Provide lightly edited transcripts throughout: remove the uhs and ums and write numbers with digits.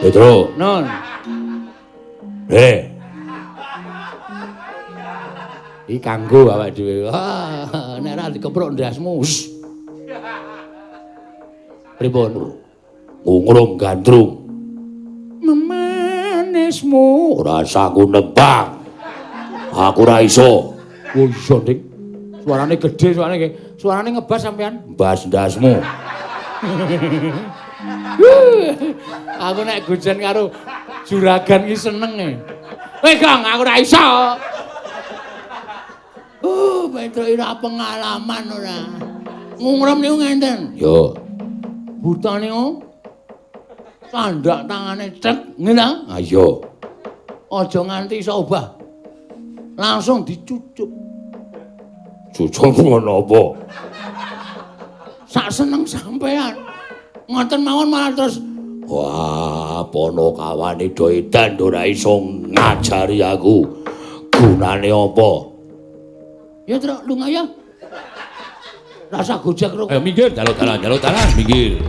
Petro. Non. Eh. Iki kanggo awake dhewe. Wah, nek ora dikepruk ndasmu. Pripun? Ngungrung gandrung. Memanismu ora saku nembang. Aku ora iso. Oh iso, Dik. Suarane gedhe, suarane nggih. Suarane ngebas sampean. Mbas ndasmu. Aku nek gojen karo juragan iki seneng e. Weh, Gong, aku ora iso. Petro ora pengalaman ora. Ngungrum niku ngenten. Yo. Buta niku sandak tangane cek ngene ta? Ha iya. Aja nganti iso obah. Langsung dicucup. Cucup ngono apa? Sak seneng sampean. Ngoten mawon malah terus wah, Ponokawane do edan ora iso ngajari aku. Gunane apa? Ya truk lunga ya. Rasa gojek ruk. Ayo minggir, jaluk dalan, minggir.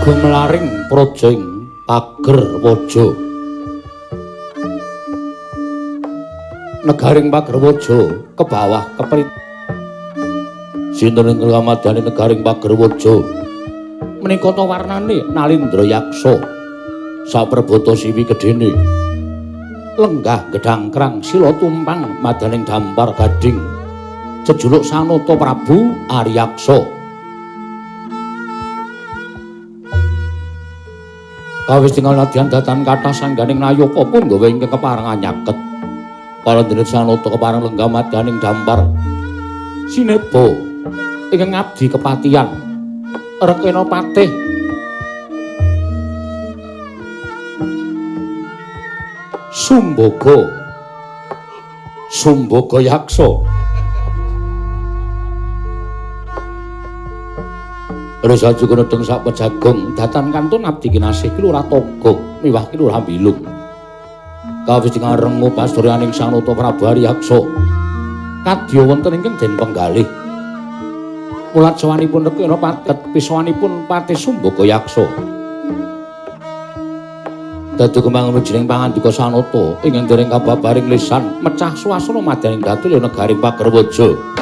Gumlaring praja ing Pagerwaja. Negaring Pagerwaja ke bawah keprit. Sinten ingkang kamadane negaring Pagerwaja? Menika ta warnane Nalindra Yaksa. Saperbata siwi gedene. Lenggah gedhangkrang sila tumpang madaning dampar gading. Jejuluk Sanata Prabu Aryaksa. Kawis tinggal nadyan datan kathah sangganing nayaka punggawa ingkang kepareng nyaket. Para Sanata kepareng lenggah madaning dampar sineba ingkang ngabdi kepatihan Rekena patih Sumbaga Sumbaga Yaksa. Rasa juga nedeng sak pejagong datan kantun abdi kinasih ki Lurah Togog miwah ki Lurah Bilung. Kawis dingarengu pasturyaning Sanata Prabu Aryaksa. Kadya wonten ingkang den penggalih. Mulat sawanipun Rekena patet pisawanipun Patih Sumbaga Yaksa. Dadi kembang wijining pangandika Sanata ingkang dereng kababaring lisan mecah swasana madyaning datu ya negaring Pagerwaja.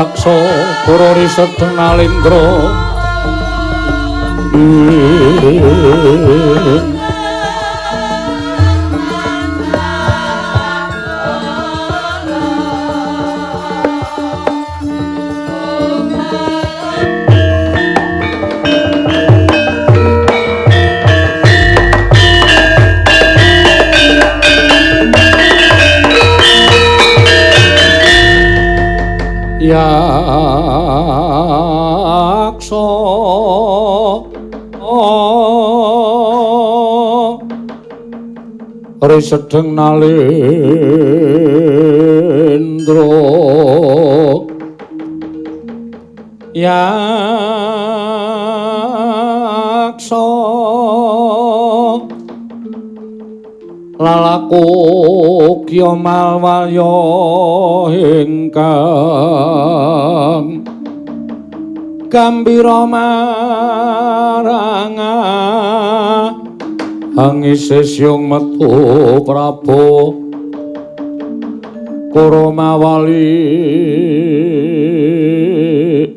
Yaksa Kura risedeng nalindra. Yaksa risedeng nalindra yaksa lalaku kya malwalya ingkang gambira maranga angise siung metu Prabu Kurumawali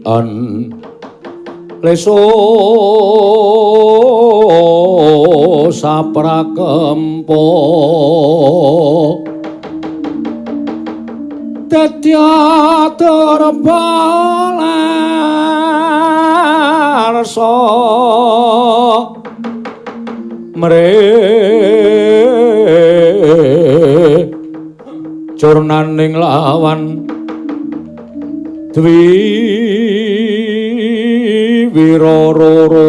an leso saprakempo dadya durba larsa mre jurnaning lawan dwi wirarara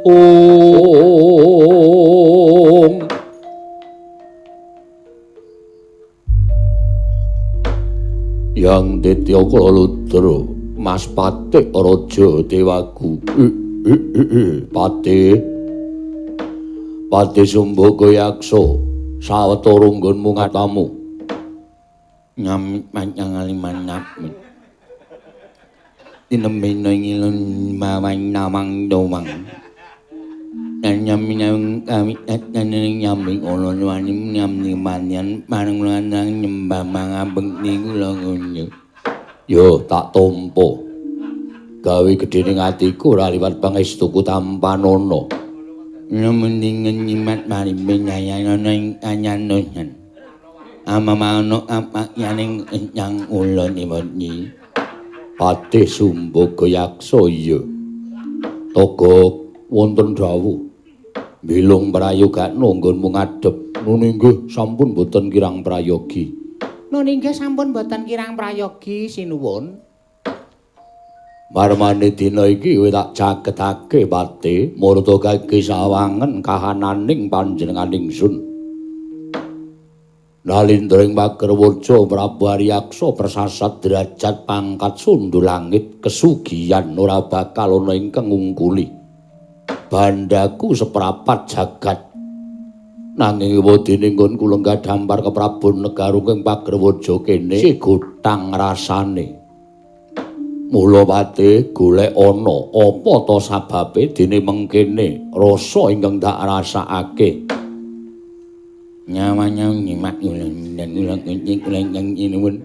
ong yang Ditya Kaludra Mas Patih Raja Dewagu Patih Patih Sumbaga Yaksa sawetara nggonmu ngatamu nyam pancangali manap tinembena ngilun mawan nawang dowang nyam kami tanen nyambi kala wani nyamni manyan marang lanang nyembah mangabekti kula ngono. Yo tak tampa. Gawe gedhening atiku ora liwat pangestuku tampanana. Nyemendingen nyimat marimbe nyayana ing anyanusan. Amamana apakyaning ingkang kula niwati. Patih Sumbaga Yaksa iya. Togok wonten dawuh. Bilung prayogakno nggonmu ngadhep. Nun inggih sampun boten kirang prayogi. Nun inggih sampun boten kirang prayogi sinuwun. Marmane dina iki kowe tak cagetake Patih murta kage sawangen kahananing panjenengan ingsun. Nalindra ing pagerwaja Prabu Aryaksa persasat derajat pangkat sundul langit kesugihan ora bakal ana ingkang ngungkuli. Bandaku seprapat jagat. Nanging wedine nggon kula nggadhampar keprabon negara ing pagerwaja kene sigotang rasane. Mula Patih golek ana apa ta sababe dene mengkene rasa ingkang tak rasakake. Nyawanya nyimak kula kula kunci kula ingkang sinuwun.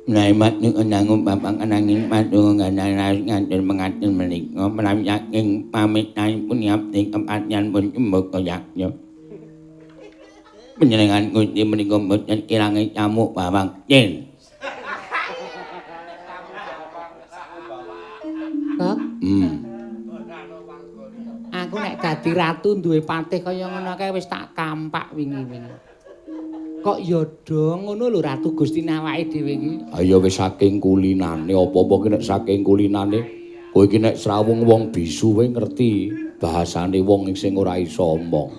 Naimat niku nanggung bapak ananging patung ngandhar nganten mengaten menika menawi saking pamitanipun abdi kepatihan pun Sumbaga Yaksa. Panjenengan Gusti menika mboten kirange camuk bawang cin. Kok? Aku nek dadi ratu duwe patih kaya ngono kae wis tak kampak wingi-wingi. Kok ya dong ngono lho Ratu Gusti awake dhewe iki. Ha ya wis saking kulinane apa-apa ki nek saking kulinane kowe iki nek srawung wong bisu kowe ngerti bahasane wong sing ora iso omong.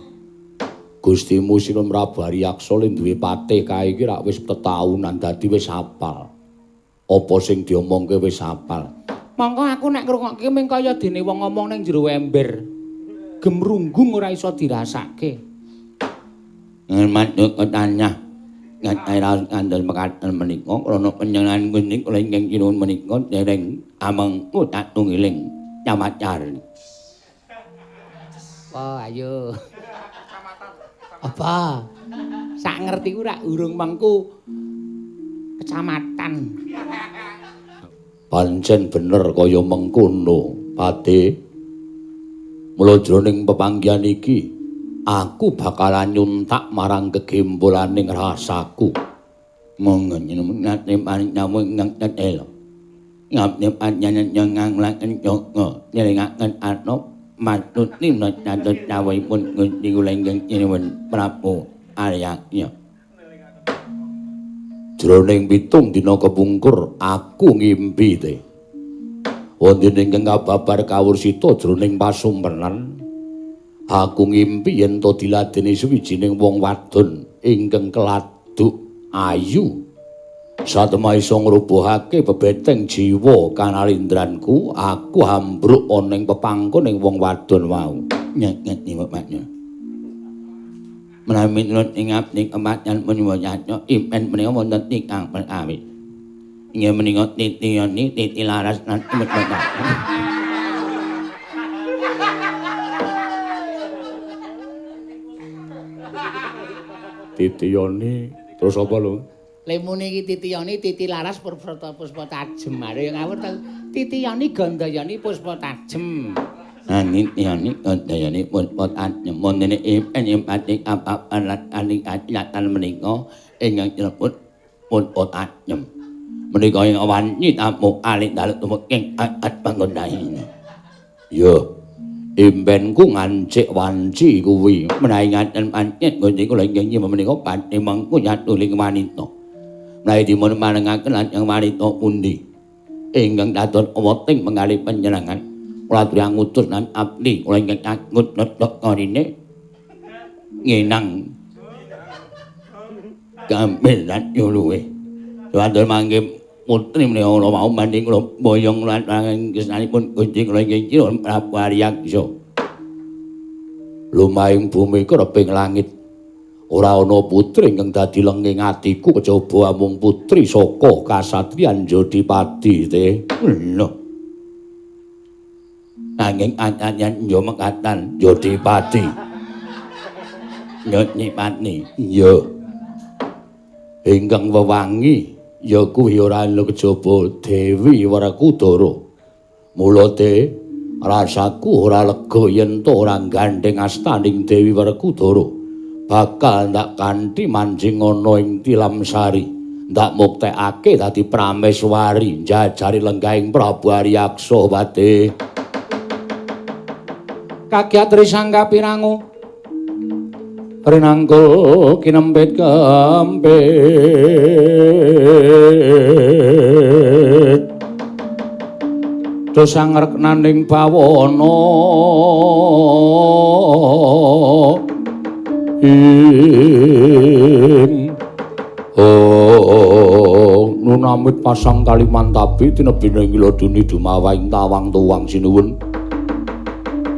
Gustimu Sinun Prabu Aryaksa le duwe patih kae iki rak wis tetaunan dadi wis hafal. Apa sing diomongke wis hafal. Mongko aku nek ngrungokke mung kaya dene wong ngomong ning jero ember. Gemrunggung ora iso dirasake. Ngermatuk ketanyah ngatairas kandel mekaten menika krana panjenengan Gusti kula ingkang sinuwun menika dereng amengku tatunggiling camacar. Apa ayo. Apa? Sak ngertiku rak urung mengku kecamatan. Pancen bener kaya mengkono, Pate. Mula jroning pepanggihan iki aku bakalan nyuntak marang kegembolaning rasaku. Monggo nate paring dawuh ingkang tetela. Ngabdi panjenengan nglaken yoga nyelingaken atop matuti nate dawuhipun Gusti kula ingkang sinuwun Prabu Aryakya. Jroning 7 dina kepungkur aku ngimpi te. Wonten ingkang kababar kawursita jroning pasumpenan. Aku ngimpi yen to diladeni suwijining wong wadon ingkang keladuk ayu. Satemah iso ngrubuhake bebeteng jiwa kanalindranku, aku ambruk ana ing pepangkoning wong wadon wau. Nyet nyet. Menawi miturut ing abdi kematian punika impen menika wonten tigang perkawis. Inggih menika titiyani, titi laras lan impen. Titiyani terus apa lho? Lemune iki titiyani, titi laras puspa tajem. Are ngawur ta. Titiyani gandayani puspa tajem. Anitiyani gandayani puspa tajem. Wonten impen impati apapan lan anikatan menika ingkang dilebut puspa tajem. Menika ing wanci tamu alit dalu tumengking at panggonane. Ya. Impenku ngancik wanci kuwi. Menawi ngaten pancen Gusti kula ingkang menika pati mengku nyatuling wanita. Menawi dipun parengaken lajeng wanita pundi ingkang dados weting penggalih panjenengan. Kula aturi ngutus lan abdi kula ingkang takut netok korine nginang gampil lan yuluwe. Suwanten mangke putri menika kula wau banding kula boyong lan gesangipun Gusti kula ingkang sinuwun Prabu Aryaksa. Lumahing bumi kereping langit. Ora ana putri ingkang dadi lenging atiku kejaba amung putri saka kasatriyan Jodipati te. Lho. Nanging anyan yo mekatan Jodipati. Jodipati. Iya. Ingkang wewangi ya kuwi ora ana kejaba Dewi Werkudara. Mula te rasaku ora lega yen to ora gandheng astaning Dewi Werkudara. Bakal ndak kanthi manjing ana ing Tilamsari, ndak muktekake dadi prameswari njajari lenggahing Prabu Aryaksa Pate. Kagiat risangka pirangu rinangkul kinempit kempit dosa ngreknaning bawana ing oh nunamit pasang kalimantabi tinebine ing laduni dumawaing tawang tuwang sinuwun.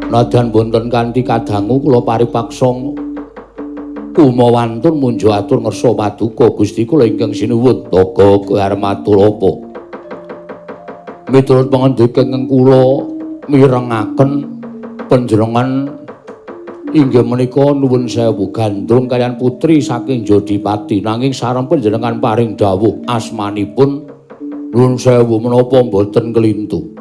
Nadyan boten kanthi kadangu kula paripaksa kumawantun munjo atur ngersa paduka Gusti kula ingkang sinuwun. Toga kowe arep matur apa? Miturut pangendika ingkang kula mirengaken panjenengan inggih menika nuwun sewu gandrung kaliyan putri saking Jodipati, nanging sareng panjenengan paring dawuh asmanipun nuwun sewu menapa mboten kelintu.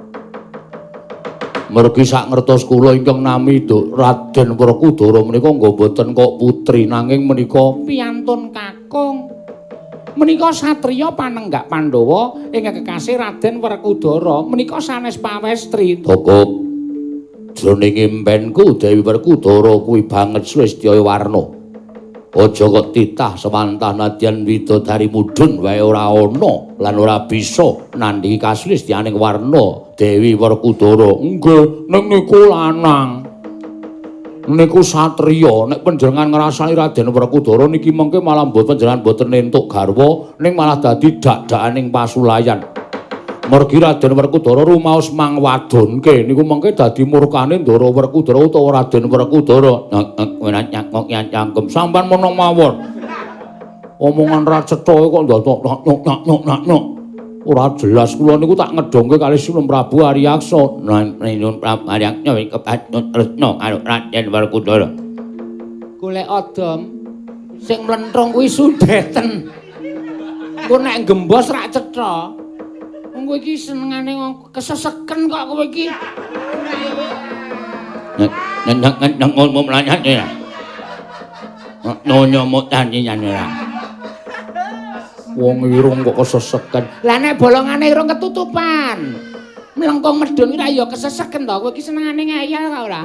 Mergi sak ngertos kula ingkang nami Raden Werkudara menika nggih mboten kok putri, nanging menika piyantun kakung. Menika satriya panenggak Pandhawa ingkang kekasih Raden Werkudara menika sanes pawestri. Toko jroning impenku Dewi Werkudara kuwi banget sulistya warna. Aja kok titah sewantah nadyan widodari mudhun wae ora ana lan ora bisa nandhingi kasulistyaning warna Dewi Werkudara. Nggih, ning niku lanang. Niku satriya. Nek panjenengan ngrasani Raden Werkudara niki mengke malah mboten panjenengan mboten entuk garwa, ning malah dadi dak-dakaning pasulayan. Mergi Raden Werkudara rumaos mangwadonke niku mengke dadi murkane Ndara Werkudara utawa Raden Werkudara. Ora nyakok cangkem sampean meneng mawon. Omongan ra cetha kok ndontok nyok nyok nyok nyok. Ora jelas kula niku tak ngedongke kalih Sinuwun Prabu Aryaksa. Sinuwun Prabu Aryaksa wis kepatut tresna karo Raden Werkudara. Golek odom. Sing mlentrung kuwi sundeten. Engko nek gembos rak cetha. Wong kowe iki senengane keseseken kok kowe iki. Nek ngomong mlanyat ya. Nyonya mutani ora. Wong irung kok keseseken. Lah nek bolongane irung ketutupan. Mlengkung medhun ki ra ya keseseken to. Kowe iki senengane ngeyel ta ora?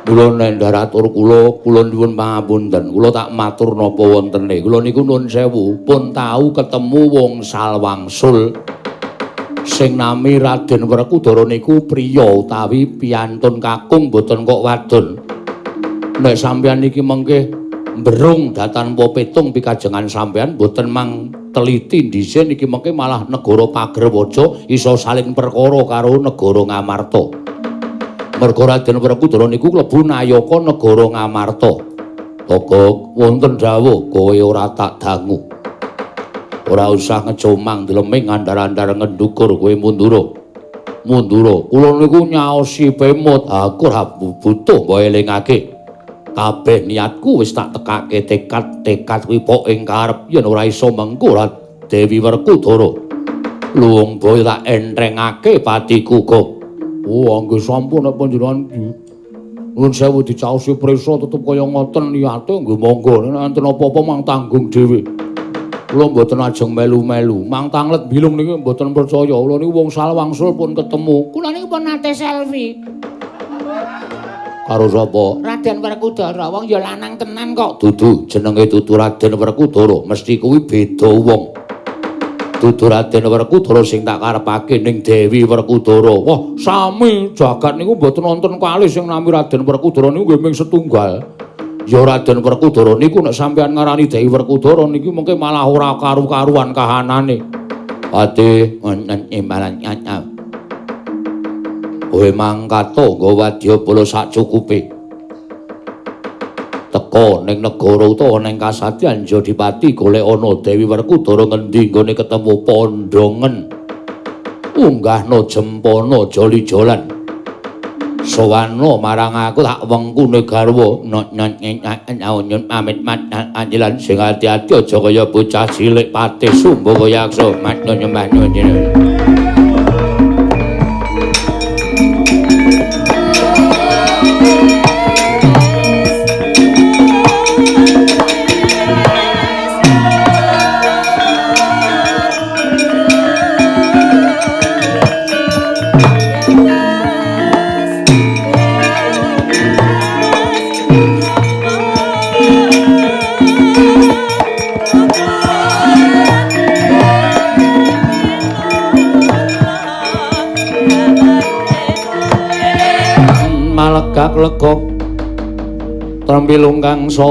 Kula nendhar atur kula, kula nyuwun pangapunten. Kula tak matur napa wontene. Kula niku nuwun sewu, pun tau ketemu wong salwangsul sing nami Raden Werkudara niku priya utawi piyantun kakung mboten kok wadon. Nek sampeyan niki mengke mberung datan po petung pikajengan sampeyan mboten mang teliti dhisik niki mengke malah negara Pagerwaja iso saling perkara karo negara Ngamarta. Merga Raden Werkudara niku klebu nayaka negara Ngamarta. Togok wonten dawuh kowe ora tak dangu. Ora usah ngecomang dleming andar-andar ngendukur kowe mundura. Mundura. Kula niku nyaosi pemut, aku ora butuh mbok elingake. Kabeh niatku wis tak tekake tekad-tekad kuwi pok ing karep yen ora iso mengko ora Dewi Werkudara. Luwung boy tak entrengake patiku kok. Oh, nggih sampun nek panjenengan nuwun sewu dicaosi prisa tetep kaya ngoten niate nggih monggo nek enten apa-apa mang tanggung dhewe. Kula mboten ajeng melu-melu, mang tanglet bilung niki mboten percaya. Kula niku wong salwangsul pun ketemu. Kula niku pun nate selfie. Karo sapa? Raden Werkudara, wong ya lanang tenan kok. Dudu, jenenge dudu Raden Werkudara, mesti kuwi beda wong. Dudu Raden Werkudara sing tak karepake ning Dewi Werkudara. Wah, sami jagat niku mboten wonten kalih sing nami Raden Werkudara niku nggih ming setunggal. Ya Raden Werkudara niku nek sampeyan ngarani Dewi Werkudara niki mengke malah ora karu-karuan kahanane. Ate wonten imbalan nyanyam. Kowe mangkat nggawa wadyabala sak cukupe. Teka ning negara utawa ning kasatyan Jodipati golek ana Dewi Werkudara ngendi nggone ketemu pondongen. Unggahno jempana joli-jolan. Sowana marang aku tak wengkune garwa. Nyun pamit anjelan sing ati-ati aja kaya bocah cilik patih sumba kaya aksa matno nyembah nyuwun. Malegak-legok trembilung kang sarawita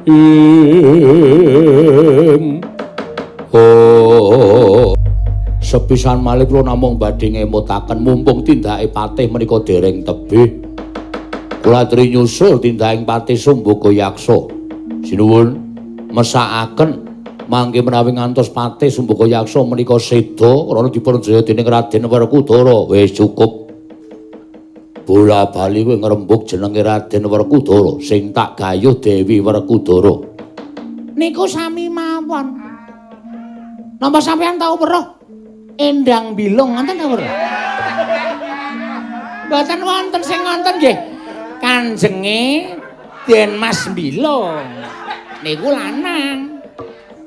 ing oh sepisan malih kula namung badhe ngemutaken mumpung tindake patih menika dereng tebih kula aturi nyusul tindaking patih Sumbaga Yaksa. Sinuwun mesakaken mangke menawi ngantos patih Sumbaga Yaksa menika seda krana dipunjaya dening Raden Werkudara. Wis cukup. Bola bali kowe ngrembug jenenge Raden Werkudara sing tak gayuh Dewi Werkudara. Niku sami mawon. Napa sampeyan tau weruh Endang Bilung wonten ta weruh? Mboten wonten sing wonten nggih. Kanjenge Den Mas Bilung. Niku lanang.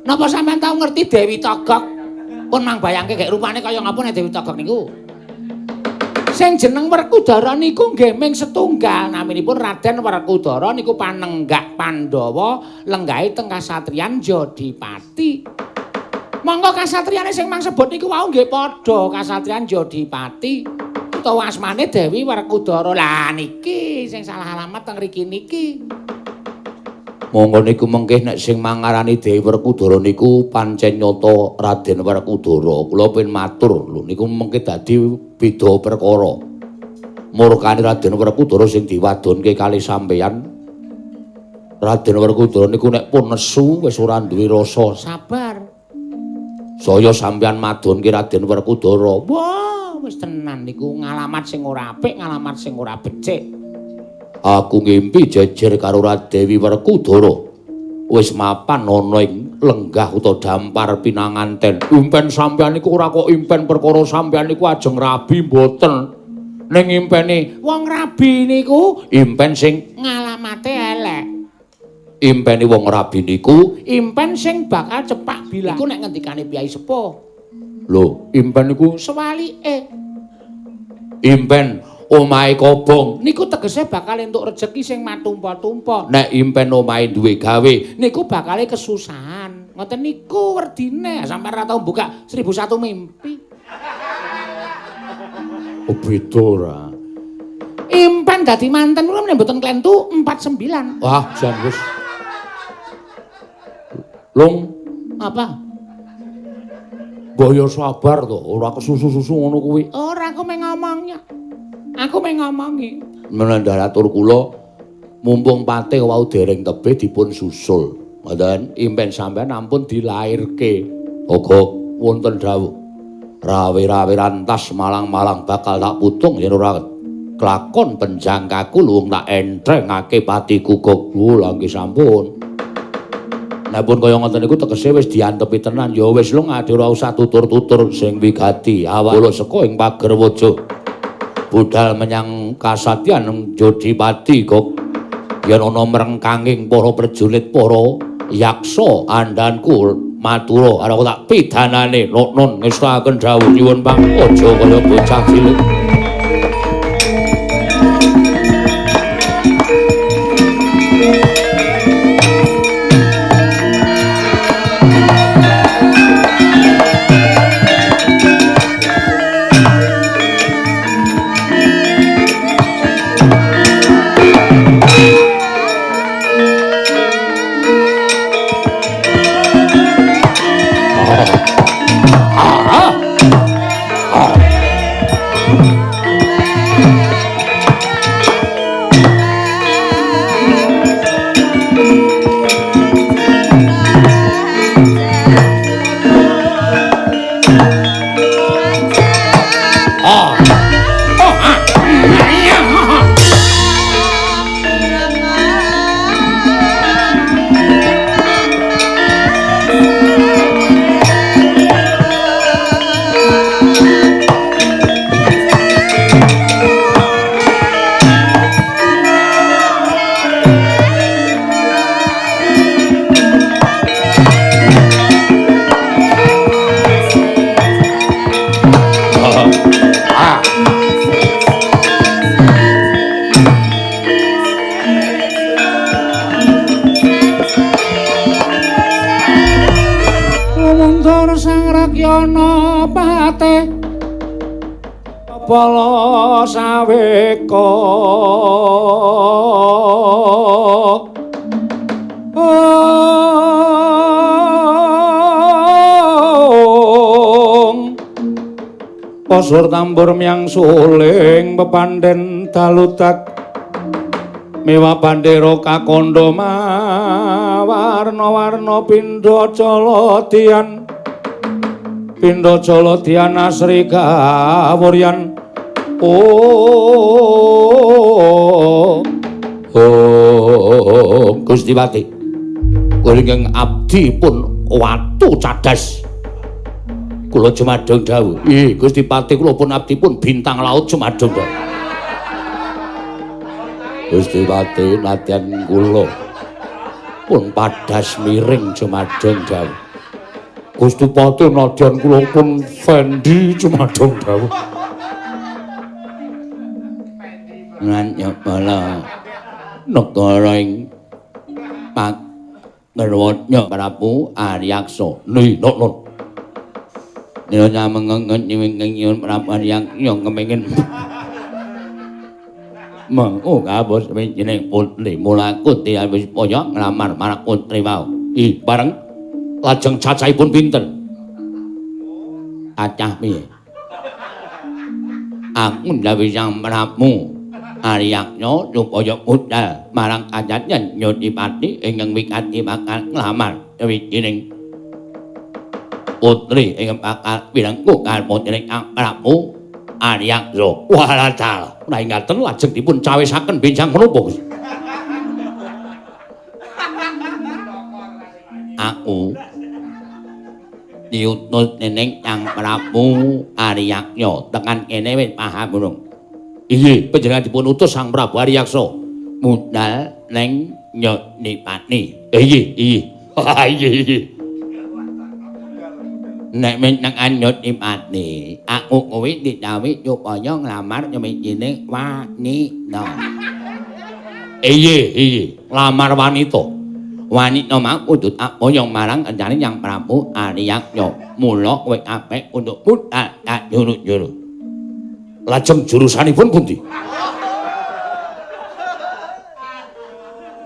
Napa sampeyan tau ngerti Dewi Togok? Pun mang bayangke gek rupane kaya ngapa nek Dewi Togok niku. Sing jeneng Werkudara niku nggih ming setunggal, naminipun Raden Werkudara niku panenggak Pandhawa lenggahe teng kasatriyan Jodipati. Monggo kasatriyane sing mang sebut niku wau nggih padha kasatriyan Jodipati utawa asmane Dewi Werkudara. Lah niki sing salah alamat teng mriki niki. Monggo niku mengke nek sing mangarani Dewi Werkudara niku pancen nyata Raden Werkudara. Kula pin matur lho niku mengke dadi beda perkara. Murkane Raden Werkudara sing diwadonke kalih sampeyan. Raden Werkudara niku nek pun nesu wis ora duwe rasa sabar. Saya sampeyan madonke Raden Werkudara. Wah, wis tenan niku ngalamat sing ora apik, ngalamat sing ora becik. Aku ngimpi jejer karo Radewi Werkudara. Wis mapan ana ing lenggah utawa dampar pinanganten. Impen sampeyan niku ora kok impen perkara sampeyan niku ajeng rabi mboten. Ning impene wong rabi niku impen sing ngalamate elek. Impene wong rabi niku impen sing bakal cepak bilang. Iku nek ngendikane Piyai Sepuh. Lho, impen niku sewalike. Impen omahe kobong niku tegese bakal entuk rejeki sing matumpa-tumpa. Nek impen omahe duwe gawe niku bakale kesusahan. Ngoten niku werdine. Sampeyan ora tau buka 1001 mimpi. Oh, beda ora. Impen dadi manten kula nek mboten klentu 49. Wah, jan wis. Lung, apa? Mbok ya sabar to, ora kesusu-susu ngono kuwi. Ora, aku mung ngomongnya. Aku mung ngomongi. Menandharatur kula mumpung patih wau dereng tebih dipun susul. Ngoten, impen sampean ampun dilairke. Uga wonten dawuh. Rawe-rawe rantas malang-malang bakal tak putung yen ora kelakon penjangkaku luwung tak entrengake patiku kok. Lha nggih sampun. Nek pun kaya ngoten niku tegese wis diantepi tenan. Ya wis lung ade ora usah tutur-tutur sing wigati. Awak kula seka ing Pagerwaja. Budal menyang kasatyan Jodipati kok. Yen ana mrengkanging para prajurit para yaksa andhanku matura karo tak pidanane nun ngestakaken dawuh nyuwun pang aja kaya bocah cilik. Bala saweka ong pasur tambur myang suling pepandhen daludak mewah bandera kakondo mawarna-warna pindha caladian pindha jaladian asri kawuryan. Oh, oh, Gusti Pati, kula ingkang abdi pun watu cadas. Kula jumadheng dawuh. Ih, Gusti Pati kula pun abdi pun bintang laut jumadheng dawuh. Gusti Pati nadyan kula pun padas miring jumadheng dawuh. Gusti Pati nadyan kula pun Fendi jumadheng dawuh. Lan bala negara ing Pagerwaja Prabu Aryaksa. Ni non. Nira nyamengengen nyuwun Prabu Aryaksa kepengin mengko kabeh wijining putri mula kuti wis paya nglamar marang putri wau. Ih, bareng lajeng cacahipun pinten? Cacah piye? Aku ndhawuhi Sang Prabu Aryaksa supaya budal marang kajanten Yodipati ingkang wigati bakal nglamar wijining putri ingkang bakal pirengku karo putri Kang Prabu Aryaksa. Walah dalah. Menawi ngaten lajeng dipun cawisaken benjang menapa, Gusti? Aku diutus dening Sang Prabu Aryaksa. Tekan kene wis paham durung? Inggih, panjenengan dipun utus Sang Prabu Aryaksa. Budal ning Yodipati. Inggih, inggih. Inggih, inggih. Nek wis tekan Yodipati, aku kuwi didhawuhi supaya nglamar nyuwijine wanita. Inggih, inggih, nglamar wanita. Wanita mau kudu tak boyong marang kencane Yang Prabu Aryaksa. Mula kowe apik untuk budal tak juru-juru. Lajeng jurusanipun pundi?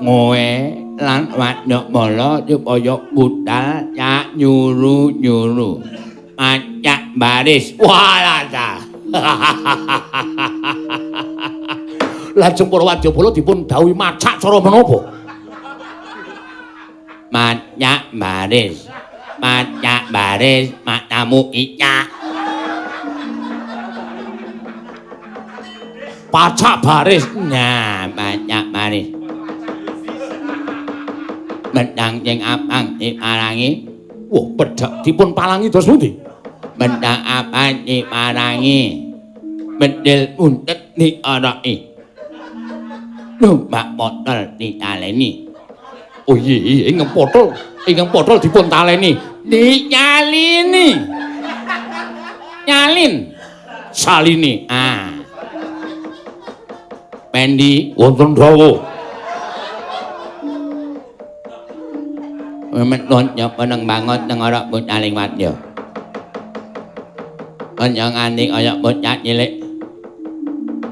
Ngowe lan wadya supaya budal cak nyuru-nyuru. Pacak baris. Walah ta. Lajeng para wadyabala dipun dawuhi macak cara menapa? Macak baris. Macak baris matamu icak. Pacak baris. Nah, pacak baris. Medang sing abang diparangi. Wah, pedhak dipun palangi dos pundi? Medang abang diparangi. Bedil untet dioroki. Numpak botol ditaleni. Oh iya, iya, ingkang potol dipun taleni. Dinyalini. Nyalin. Salini. Ah. Pendi wonten dawuh. Memeton nyapa nang bangot nang ora bocaling wadya. Aja nganti kaya bocah cilik.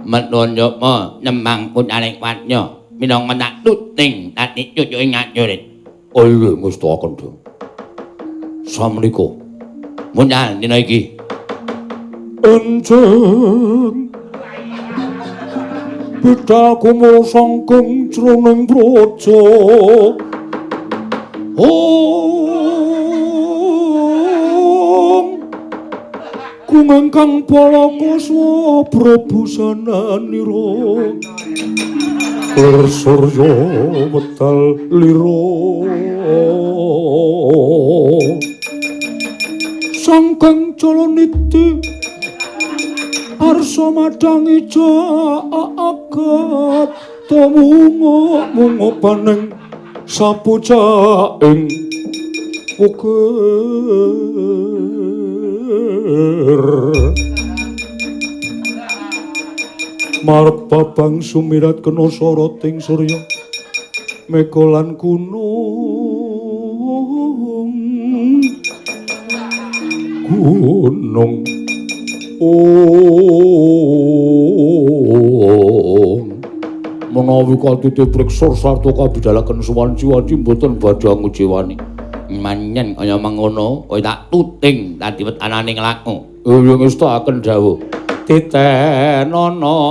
Meton nyapa nembang bocaling wadya. Minangka tak tuting dadi cucuke ngajurit. Oh iya, ngestakaken dawuh. Samenika munal dina iki. Enjing budal kumul sangkung jroning praja. Om kungengkang palakaswa prabusananira lir surya wedal lira sangkang jalaniti arsa madangi jagat tumunga munga paneng sapucaing ukir marep babang sumirat kena soroting surya mega lan gunung gunung ong menawi katiti priksa sarta kabidalaken suwanci-wanci mboten badhe ngujiwani. Manyen kaya mangono kowe tak tuting dadi wetanane nglaku. Iya ngestakaken dawuh. Titenono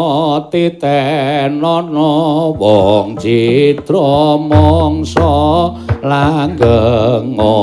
titenono wong citra mangsa langgenga.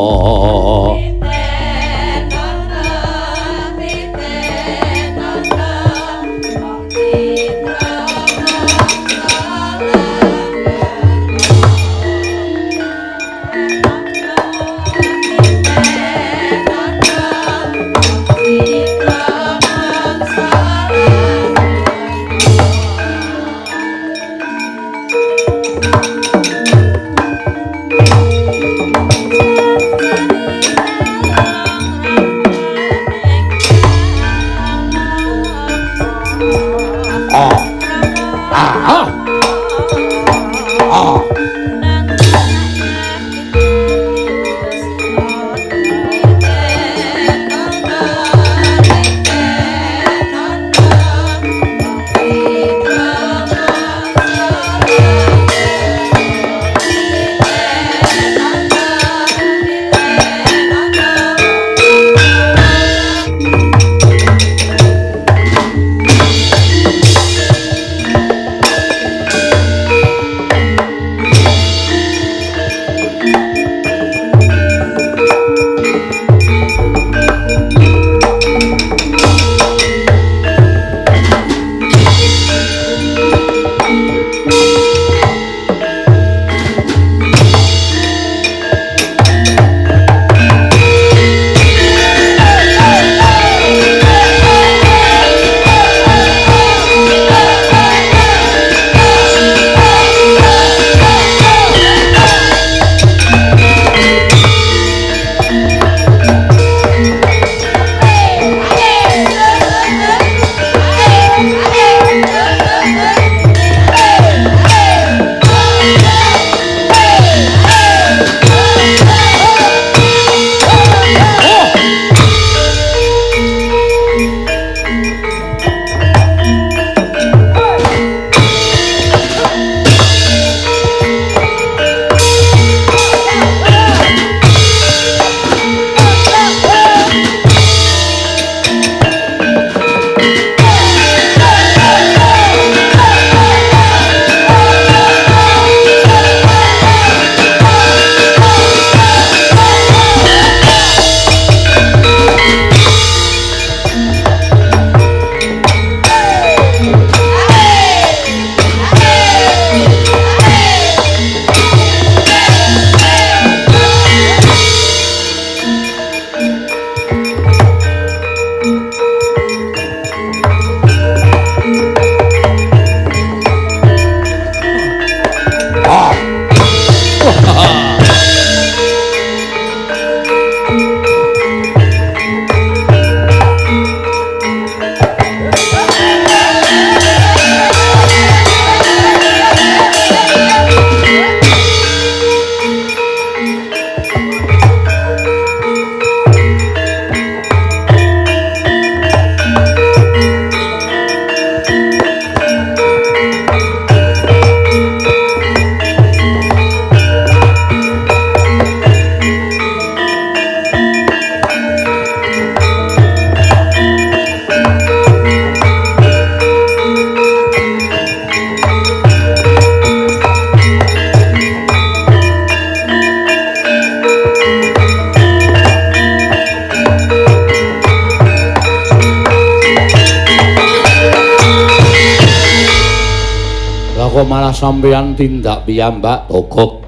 Kok malah sampeyan tindak piyambak Togok.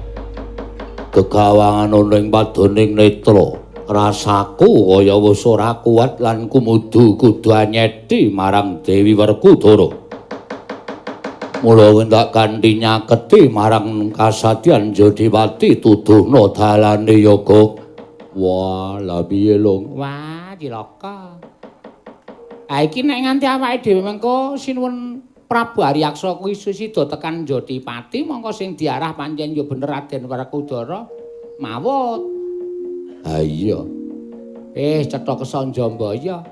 Gegawangan ana ing padoning netra. Rasaku kaya wis ora kuat lan kumudu kudu anyeti marang Dewi Werkudara. Mula tak kanthi nyaketi marang kasadyan Jodipati tuduhna dalane yoga. Wah, lha piye Long? Wah, cilaka. Ha iki nek nganti awake dhewe mengko sinuwun Prabu Aryaksa kuwi sida tekan Jodipati mongko sing diarah pancen ya bener Raden Werkudara mawut. Ha iya. Cetha kesanjambaya.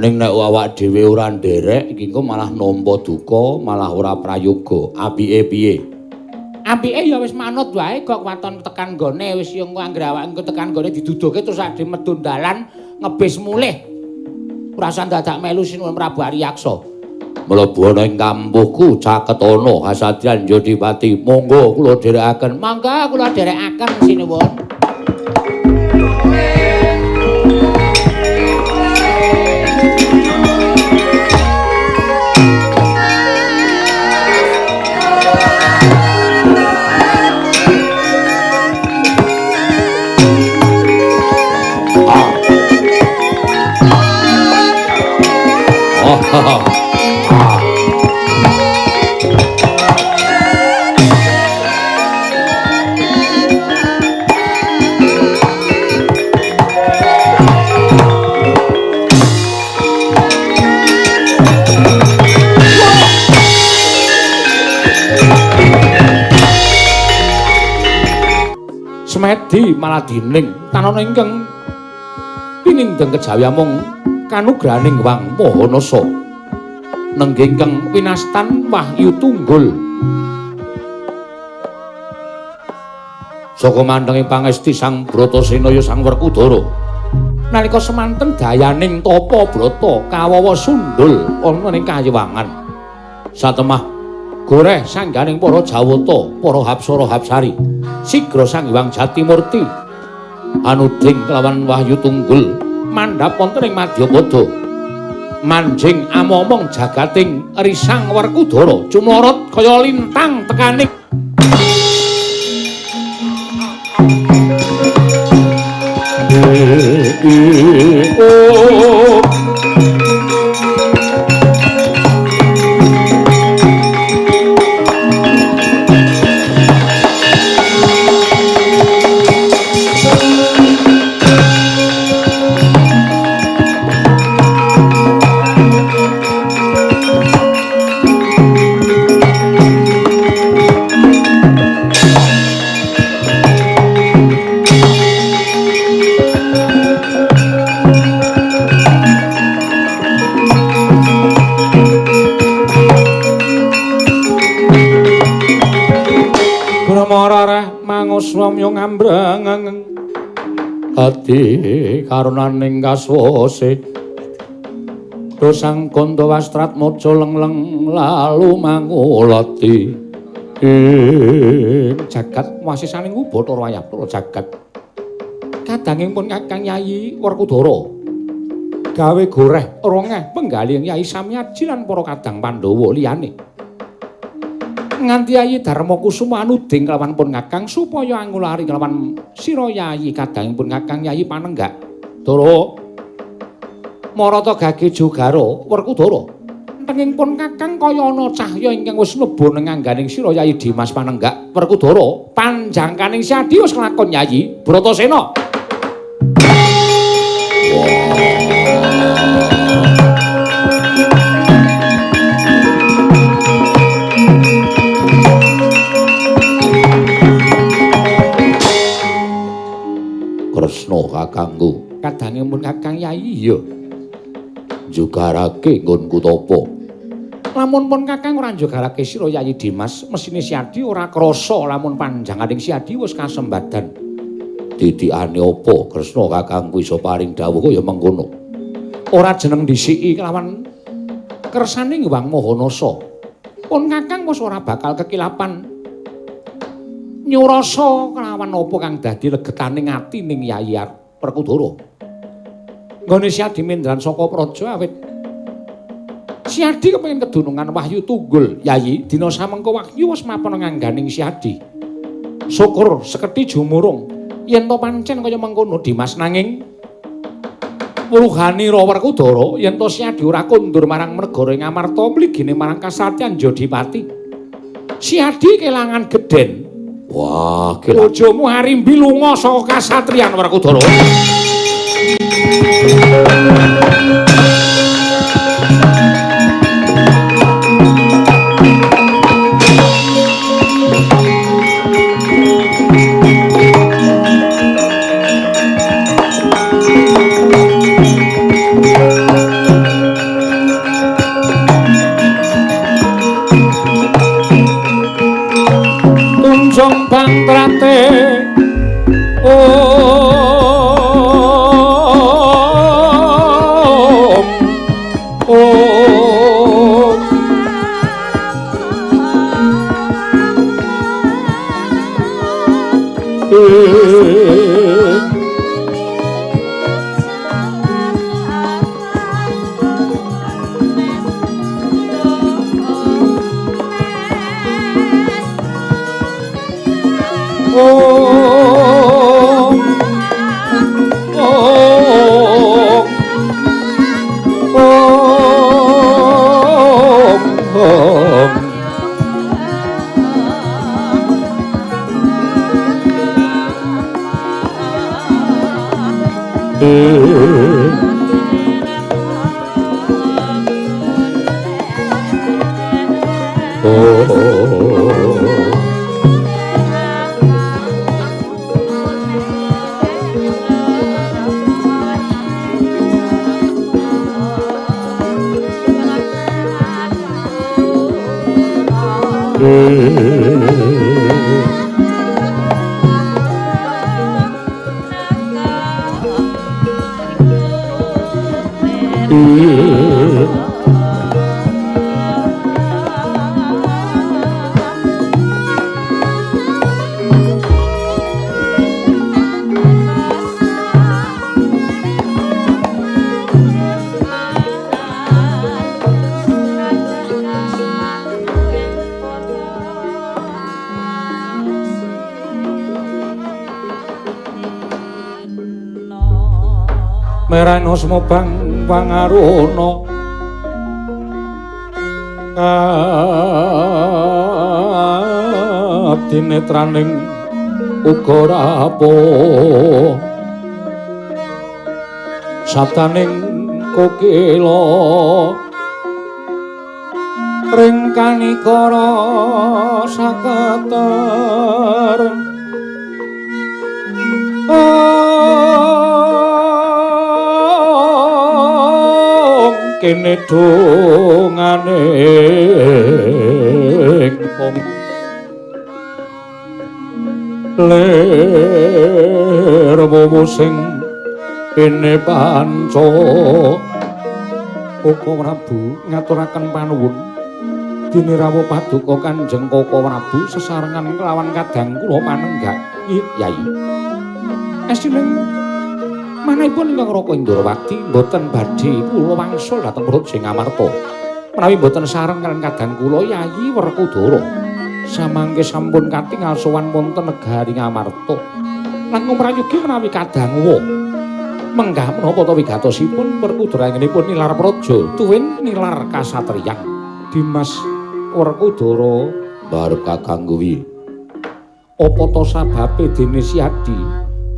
Ning nek awak dhewe ora nderek iki engko malah nampa duka, malah ora prayoga. Apike piye? Apike ya wis manut wae kok waton tekan nggone wis yo anggere awak engko tekan nggone diduduhke terus ade medun dalan ngebis mulih. Ora usah dadak melu sinuwun Prabu Aryaksa. Mlebu ana ing kampuhku caketana kasadyan Jodipati. Monggo kula dherekaken. Monggo kula dherekaken sinuwun. Semedi maladining tanana ingkang pinindeng kejawi amung kanugrahaning Wang Maha Nasa. Nenggih ingkang winastan Wahyu Tunggul. Saka mandhengi pangesti Sang Bratasena ya Sang Werkudara. Nalika semanten dayaning tapa brata kawawa sundul ana ing kayiwangan. Satemah goreh sangganing para Jawata, para Hapsara Hapsari. Sigra Sang Hyang Jatimurti anuding kelawan Wahyu Tunggul mandhap wonten ing Madyapada. Manjing amomong jagating risang Werkudara cumlorot kaya lintang tekaning oh. Swamya ngambrang ati karunaning kaswase dosang kandha wastratmaja lengleng lalu mangulati ing jagat wasisaning Bathara Wayabara jagat kadanging pun Kakang Yayi Werkudara gawe goreh rongeh penggalih Yayi Samyaji lan para kadang Pandhawa liyane nganti Yayi Darma Kusuma anuding kelawan pun Kakang supaya angulari kelawan sira Yayi kadangipun Kakang Yayi Panenggak. Dara marata gage jogara Werkudara. Tenging pun Kakang kaya ana cahya ingkang wis mlebu nang angganing sira Yayi Dimas Panenggak. Werkudara panjangkaning Siadi wis kelakon Yayi Bratasena. Kresna kakangku. Kadange pun Kakang Yayi iya. Njogarake nggonku tapa. Lamun pun Kakang ora njogarake sira Yayi Dimas, mesine Siadi ora krasa lamun panjanganing Siadi wis kasembadan. Titikane apa Kresna kakangku iso paring dawuh kaya mengkono. Ora jeneng dhisiki kelawan kersaning Hyang Maha Nasa. Pun Kakang wis ora bakal kekilapan nyurasa kelawan apa kang dadi legetaning ati ning Yayi Werkudara. Nggone Siadi mindran saka praja awit Siadi kepengin kedunungan Wahyu Tunggul. Yayi, dina samengko Wahyu wis mapan ngangganing Siadi. Syukur sekedhi jumurung. Yen to pancen kaya mengkono Dimas, nanging wuluhanira Werkudara yen to Siadi ora kondur marang negara ing Amarta mligine marang kasatriyan Jodipati. Siadi kelangan gedhen. Wah, kelangan. Bojomu Arimbi lunga saka kasatriyan Werkudara. Tunjung bangtrate om om om om om om Merana semobang pangaruna abdinetraning uga rapuh sabdaning kokila ring kanikara saketer kene dongane wong lir wowo sing ene panca. Koko Prabu ngaturaken panuwun dene rawuh paduka Kanjeng Koko Prabu sesarengan kelawan kadang kula panenggak. Yai, estine manahipun ingkang Raka Indrawati mboten badhe kula wangsul dhateng Praja Ngamarta menawi mboten sareng kaliyan kadang kula Yayi Werkudara. Samangke sampun katingal sowan wonten negari Ngamarta. Langkung prayogi menawi kadangwa menggah menapa ta wigatosipun Werkudara anggenipun nilar praja tuwin nilar kasatriyan. Dimas Werkudara barep kakang kuwi apa ta sababe dene Siadi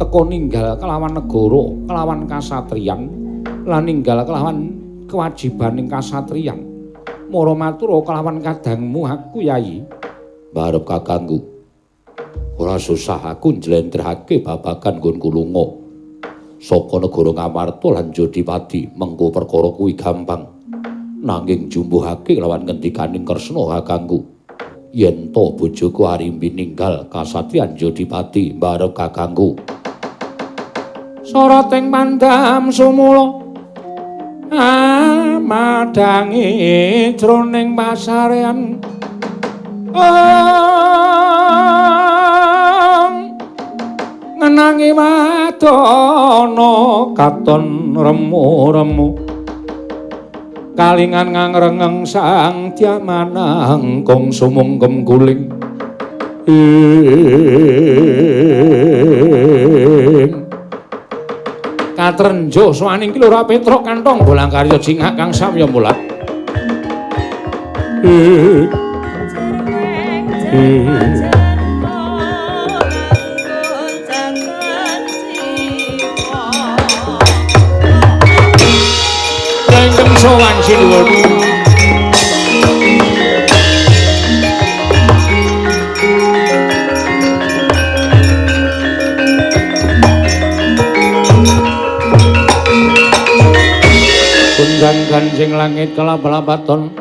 teka ninggal kelawan negara, kelawan kasatriyan, lan ninggal kelawan kewajibaning kasatriyan. Mara matura kelawan kadangmu aku Yayi. Barep kakangku. Ora susah aku njlentrehake babagan nggonku lunga saka negara Ngamarta lan Jodipati, mengko perkara kuwi gampang. Nanging jumbuhake kelawan ngendikaning Kresna kakangku. Yen to bojoku Arimbi ninggal kasatriyan Jodipati barep kakangku. Soroting pandam sumula amadhangi jroning pasarean ngenangi wadana katon remu-remu Kalingan ngangrengeng sang diamanang kong sumungkem guling. Katrenjo sowaning ki Lurah Petruk kantong bolang karya jingak kang samya mulat. Lengkem sowan sinuwun. Kundang ganjing langit kelap-lapaton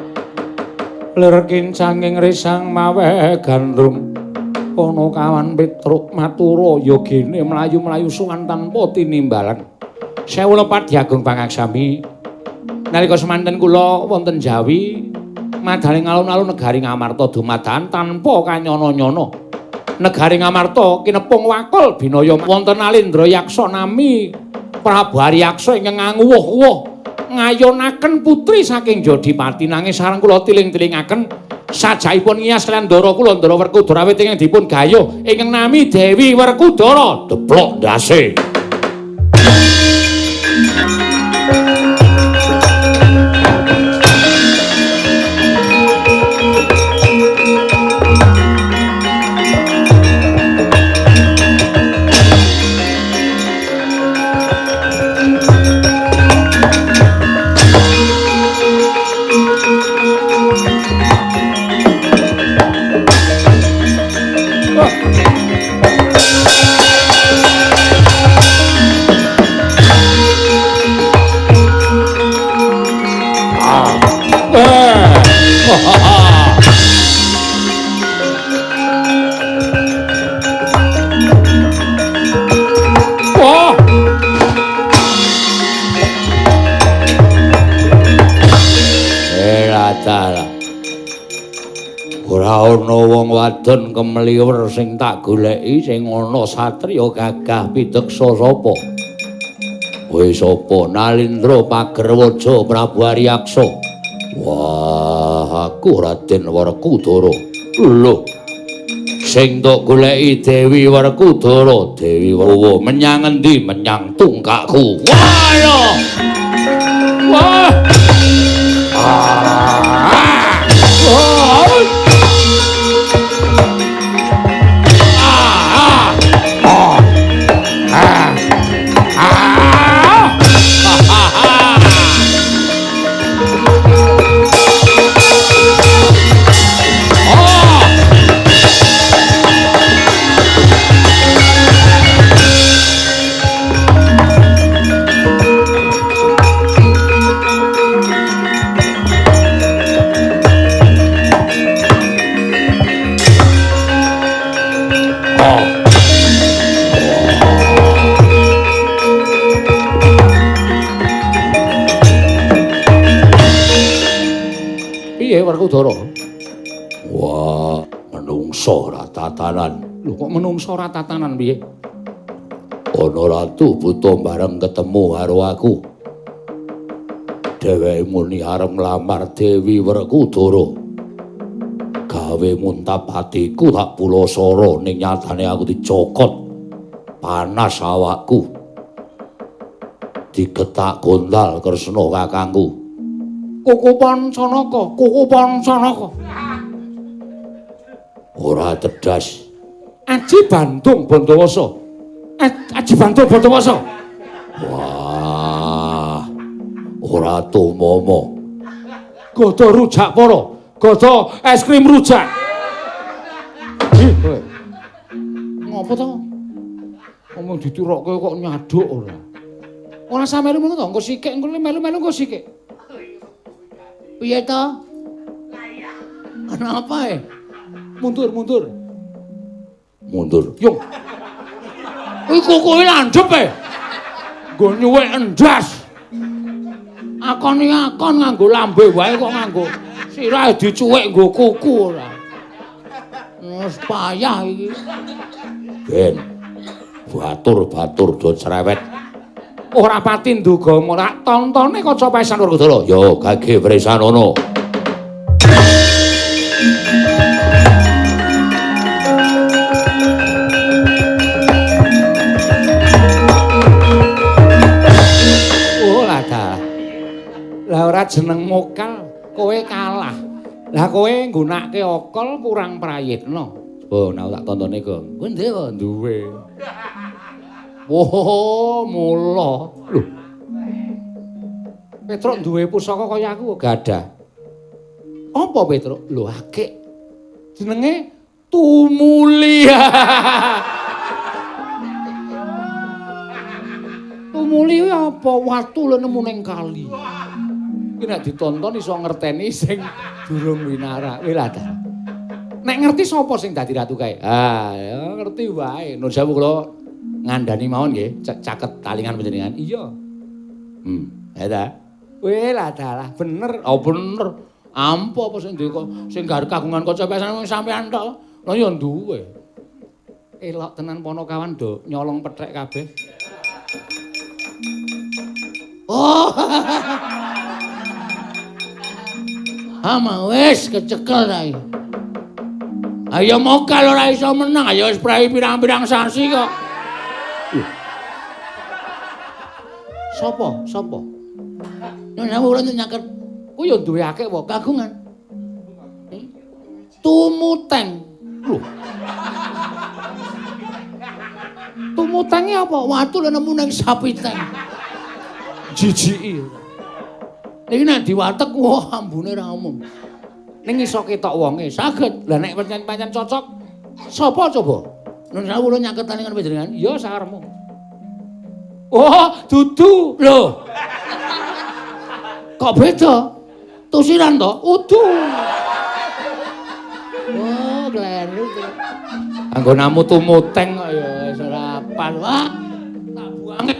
lir kincanging risang mawe gandrung ana kawan Petruk matura yogene mlayu-mlayu sowan tanpa tinimbalan. Sewu lepat Diagung Pangaksami. Nalika semanten kula wonten Jawi madaling alun-alun negari Ngamarta dumadakan tanpa kanyana-nyana. Negari Ngamarta kinepung wakul binaya wonten Alindra Yaksa nami Prabu Aryaksa ingkang nganguwuh-wuh ngayonaken putri saking Jodipati nanging sareng kula tiling-tilingaken sajaipun ngias kaliyan ndara kula Ndara Werkudara awit ingkang dipun gayuh ingkang nami Dewi Werkudara deplok ndase. Ora ana wong wadon kemliwer sing tak goleki, sing ana satriya gagah pideksa sapa? Kowe sapa? Nalindra Pagerwaja Prabu Aryaksa. Wah, aku Raden Werkudara. Lho, sing tok goleki Dewi Werkudara, Dewi Werwa menyang endi? Menyang tungkakku. Wah, lho. Wah. Werkudara. Wah, menungso ora tatanan. Lho kok menungso ora tatanan piye? Ana ratu buta bareng ketemu karo aku. Dheweke muni arep nglamar Dewi Werkudara. Gawe muntap atiku tak pulasara ning nyatane aku dicokot. Panas awakku. Digetak gondal Kresna kakangku. Kukupan Sanaka, kukupan Sanaka. Ora tedas. Aji Bandung Bondowoso. Aji Bandung Bondowoso. Wah. Ora tumomo. Gada rujak para, gada es krim rujak. Ih, kowe. Ngopo to? Omong ditirokke kok nyaduk ora. Ora sampe melu to, engko sikik, engko melu-melu engko sikik. Piye to? Kenapa e? Mundur, mundur. Mundur. Yung. Kuwi kukuhe landhep e. Nggo nyuwek endas. Akon akon nganggo lambe wae kok nganggo sirahe dicuwek nggo kuku ora. Wis payah iki. Ben. Batur-batur do cerewet. Ora pati nduga ora tontone kaca pesan Werkudara. Ya gage wresanana. Oh lah dalah. Lah ora jeneng mokal, kowe kalah. Lah kowe nggunakake akal kurang prayitna. Oh, nek tak tontone, Gong. Kowe ndek kok duwe. Oh, mula. Lho. Petruk duwe pusaka kaya aku gadah. Apa Petruk? Lho akik. Jenenge Tumuli. Tumuli kuwi apa? Watu lho nemu ning kali. Iki nek ditonton iso ngerteni sing durung winara. Wih lah ta. Nek ngerti sapa sing dadi ratu kae? Ah, ya ngerti wae. Nun sewu kula ngandani mawon nggih, caket talingan panjenengan. Iya. Ya ta. Wih lah dalah, bener. Oh bener. Ampo apa sing duwe sing kagungan kaca pesan sampean tok. Lah ya duwe. Elok tenan ponokawan do nyolong pethek kabeh. Oh. Ama wis kecekel ta iki. Ayo mokal ora iso menang, ayo wis prei pirang-pirang sasi kok. Sopo? Sopo? Nek kula nyaket ku ya duwe akeh wae kagungan. Tumuteng. Lho. Tumutenge apa? Watu lho nemu ning sapiteng. Jijiki. Niki nek diwatek wah ambune ra umum. Ning iso ketok wonge saged. Lah nek pancen cocok sapa coba? Nun sewu kula nyaket talingan panjenengan. Ya sakarepmu. Oh, dudu. Lho. Kok beda? Tusiran to? Udu. Oh, kleru. Anggonamu tumuteng kok ya wis ora pas. Wah, tak buange.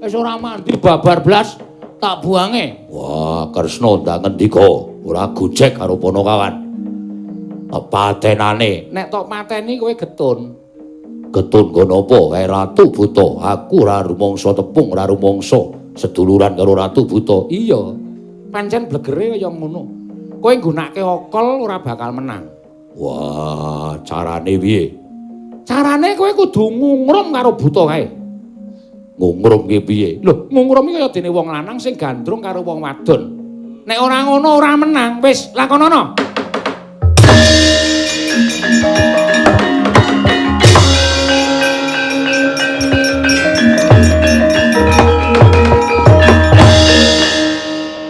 Wis ora mandi babar blas, tak buange. Wah, Kresna ndak ngendika, ora gojek karo ponokawan. Patenane. Nek tok pateni kowe getun. Getun nggo napa? Kae Ratu Buta. Aku ora rumangsa tepung, ora rumangsa seduluran karo Ratu Buta. Iya. Pancen blegere kaya ngono. Kowe nggunakake akal ora bakal menang. Wah, carane piye? Carane kowe kudu ngungrum karo buta kae. Ngungrum ki piye? Lho, ngungrum iki kaya dene wong lanang sing gandrung karo wong wadon. Nek ora ngono ora menang. Wis, lakonono.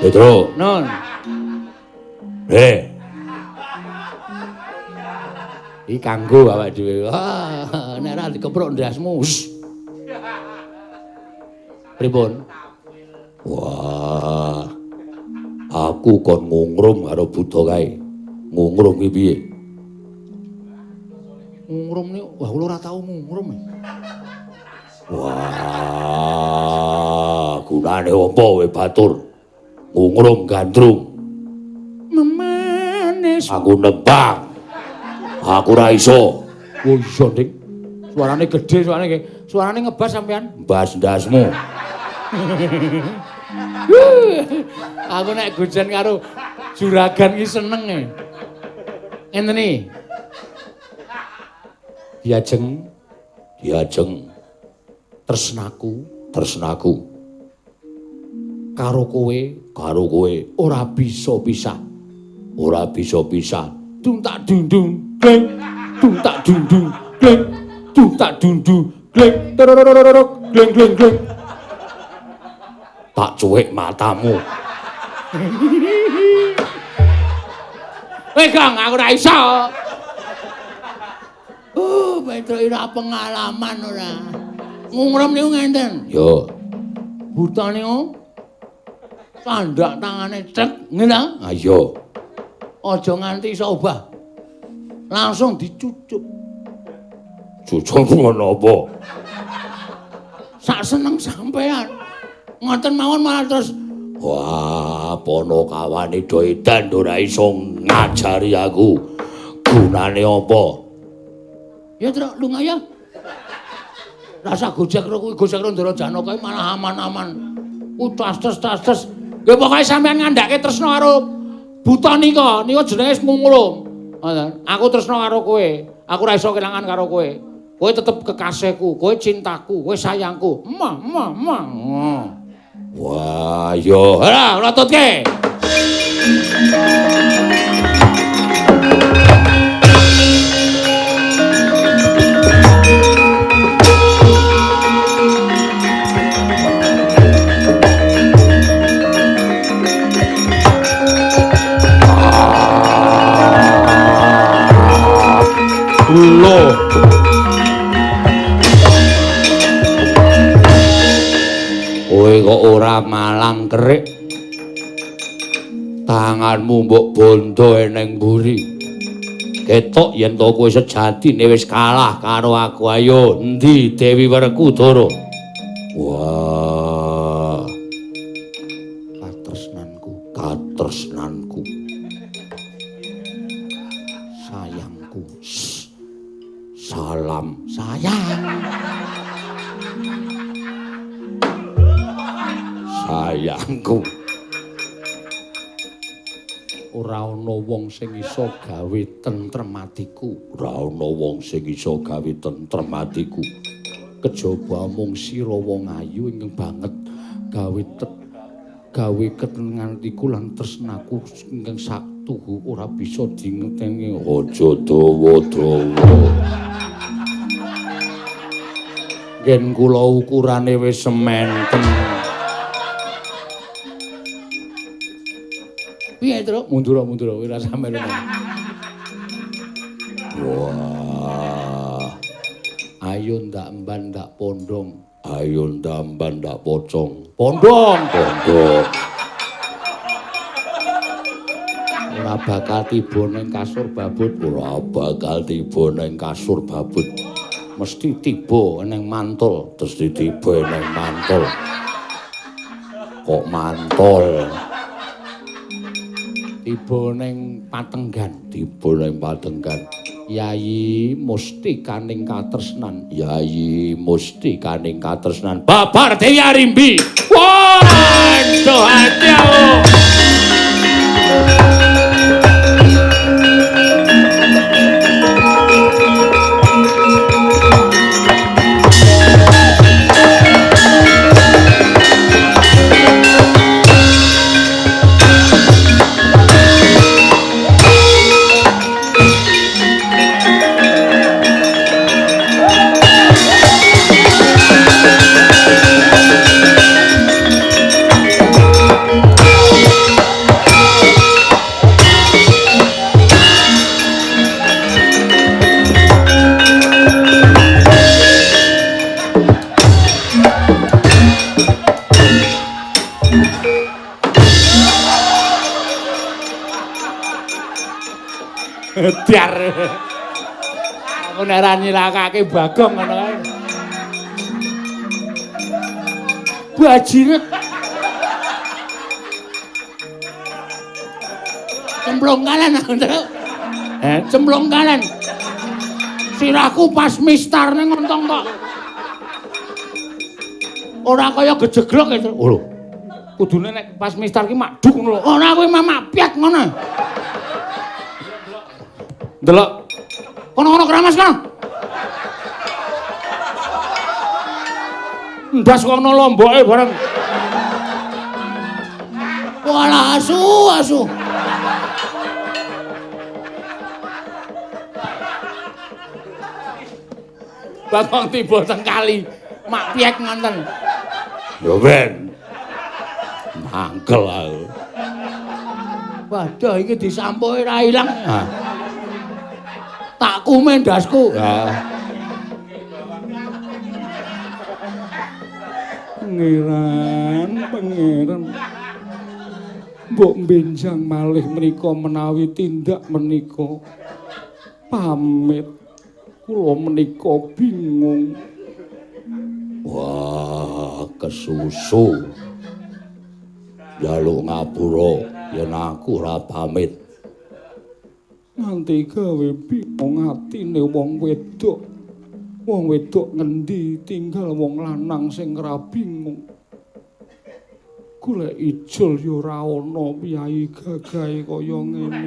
Petro. Nun. Iki kanggo awake dhewe. Wah, nek ora dikepruk ndasmu. Pripun? Wah. Aku kon ngungrum karo buta kae. Ngungrum ki piye? Ngungrum niku, wah kula ora tau ngungrum. Wah, gunane apa kowe batur? Ngungrum gandrung. Memanis. Aku nembang. Aku ora iso. Oh iya, Dik. Suarane gedhe, suarane nggih. Suarane ngebas sampean. Mbas ndasmu. Aku nek gojen karo juragan iki seneng e. Ngenten iki. Diajeng, diajeng tresnaku, tresnaku. Karo kowe, karo kowe ora bisa pisah. Ora bisa pisah. Dung tak dung-dung. Gleng, dung tak dung dung, gleng, dung tak dung dung, gleng, terororororok, gleng gleng gleng. Tak cuwik matamu. Weh Kang, aku ora iso. Petro ora pengalaman ora. Ngungrum niku ngenten. Yo. Buta niku sandak tangane cek, nggih ta? Ayo. Aja nganti iso obah. Langsung dicucuk. Cucuk ngono apa? Sak seneng sampean. Ngoten mawon malah terus wah, ponokawane do edan ora iso ngajari aku. Gunane apa? Ya, Truk, lunga ya. Rasa gojek karo kuwi gojek karo Ndara Janaka malah aman-aman. Ku tas-tas. Nggih pokoke sampean ngandhake tresna karo buta nika, nika jenenge ngungulum. Ngoten. Aku tresna karo kowe. Aku ora iso kelangan karo kowe. Kowe tetep kekasihku, kowe cintaku, kowe sayangku. Ma ma ma. Wah, yo. Ora, ora tutke. Lho. Kowe kok ora malang kerik. Tanganmu mbok bondo eneng mburi. Ketok yen to kowe sejatine wis kalah karo aku. Ayo endi Dewi Werkudara? Wah. Katresnanku, katresnanku. Sayangku. Salam sayang. Sayangku. Ora ana wong sing iso gawe tentrem atiku. Ora ana wong sing iso gawe tentrem atiku. Kejaba mung sira wong ayu ingkang banget gawe gawe ketenangan atiku lan tresnaku ingkang saktuhu ora bisa dingerteni. Aja dawa-dawa. Yen kula ukurane wis sementen. Piye, Truk? Mundur-mundur kowe ora sampe lho. Wah. Ayo ndak emban ndak pondong. Ayo ndak emban ndak pocong. Pondong, pondong. Ora bakal tiba ning kasur babut, ora bakal tiba ning kasur babut. Mesti tiba ning mantul, mesti tiba ning mantul. Kok mantul? Tiba ning patenggan, tiba ning patenggan. Yayi mustikaning katresnan, yayi mustikaning katresnan. Babar Dewi Arimbi. Waduh, ati aku. Biar aku nek ora nyilakake Bagong ngono kae. Bajinget. Cemplung kalen aku, Truk. Cemplung kalen. Sirahku pas mistar ning ngontong kok. Ora kaya gejeglok e, Truk. Lho. Kudune nek pas mistar ki makduk ngono lho. Ora kuwi mamak piak ngono. Delok. Kono-kono keramas kono. Ndas kok ana lomboke bareng. Walah asu, asu. Bagong tiba teng kali, mak piek ngonten. Ya ben. Mangkel aku. Waduh iki disampuke ra ilang. Tak kumen ndasku. Pangeran, pangeran. Mbok benjang malih menika menawi tindak menika. Pamit. Kula menika bingung. Wah, kesusu. Njaluk ngapura yen aku ora pamit. Nganti gawe bingung atine wong wedok. Wong wedok ngendi tinggal wong lanang sing ora bingung. Golek ijol ya ora ana piyayi gagahe kaya ngene.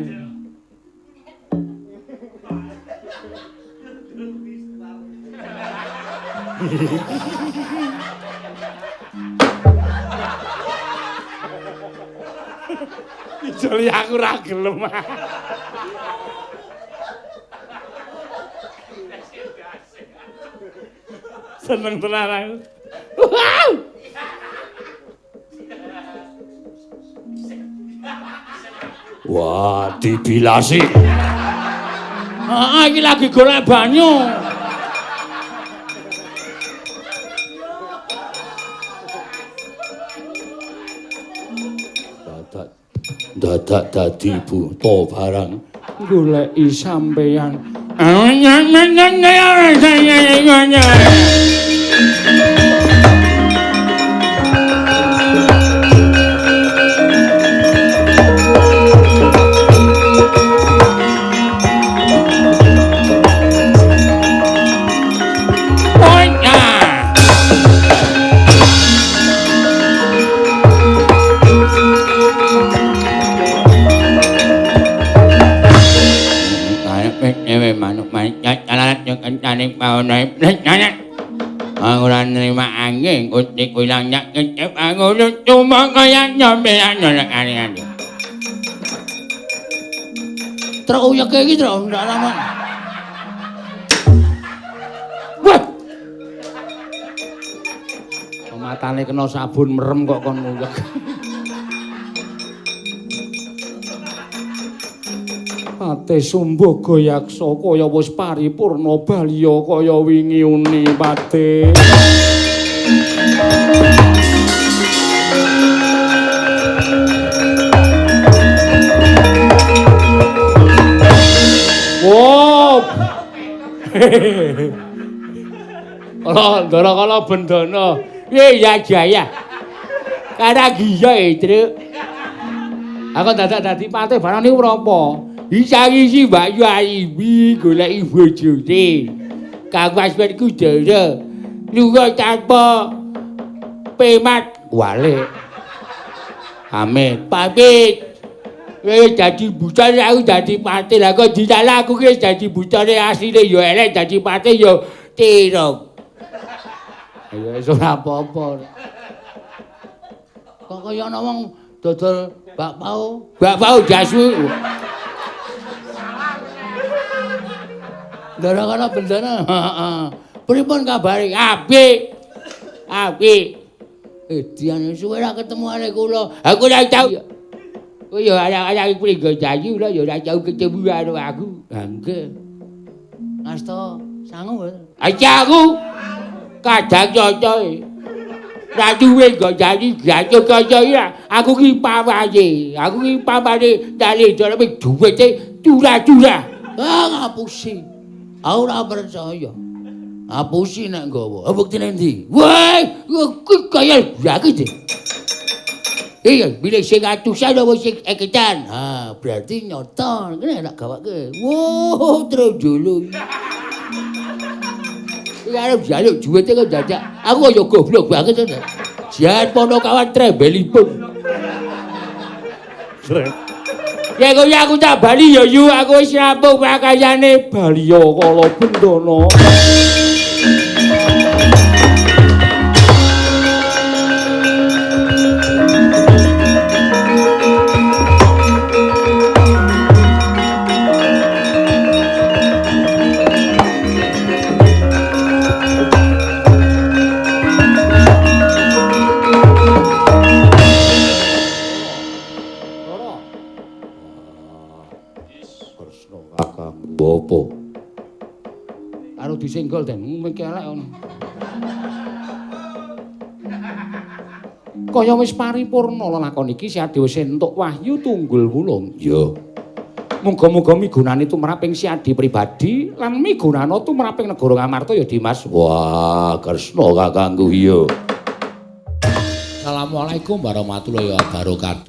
Ijol aku ora gelem. Seneng tenan aku. Wow. Wah, dibilasi. Heeh, iki lagi golek banyu. Dadak dadi buta barang goleki sampeyan. Ora nrima angin utik ulang nyak ngecep aku cuma kaya nyampean nolak aneh-aneh. Truk uyeke iki truk ndak lama. Wah. Matane kena sabun merem kok kon nguyek. Pate Sumbaga Yaksa kaya wis paripurna baliya kaya wingi uni pate. Wow. Kala ndara kala bendana. Ye ya jaya. Kara giya e, Truk. Aku dadak dadi pate barang niku apa? Isang-isi Mbak Yu Aibi goleki bojone. Kang Mas Werkudara lunga tanpa pemat walik. Amit pamit. Wis dadi buta aku dadi pate. Lah kok disalah aku ki wis dadi butane asline ya elek dadi pate ya tirong. Ya wis ora apa-apa. Kok kaya ana wong dodol bakpao. Bakpao jasu. Ndara kana bendana. Heeh. Pripun kabare? Apik. Apik. Dian suwe ra ketemu arek kula. Aku ora tau. Kowe ya arek-arek Pringgojayu lho ya ora tau ketemu karo aku. Ha nggih. Asta sangu mboten? Aja aku kadang cocoke. Ra duwe Pringgojayu gaco kaca iki. Aku ki pamane. Aku ki pamane dali daleme duwite curah-curah. Ah ngapusi. Aku ora percaya. Ngapusi nek nggawa. Buktine endi? Wah, kuwi kaya blake. Iya, bilih sing atusan apa sing eketan. Ha, berarti nyata. Kene tak gawake. Wuh, trojolo. Iki arep njaluk duwite kok dadak. Aku kaya goblok banget to. Jan Ponokawan trembelipun. Ya kok aku tak bali ya yu, aku wis rampung pakayane baliya kala bendana. Karo disenggol den mriki elek ngono. Kaya wis paripurna lelakon iki Siadi wis entuk wahyu tunggul wulung. Ya. Muga-muga migunani tumraping Siadi pribadi lan migunana tumraping negara Ngamarta ya Dimas. Wah, Kresna kakangku iya. Assalamualaikum warahmatullahi wabarakatuh.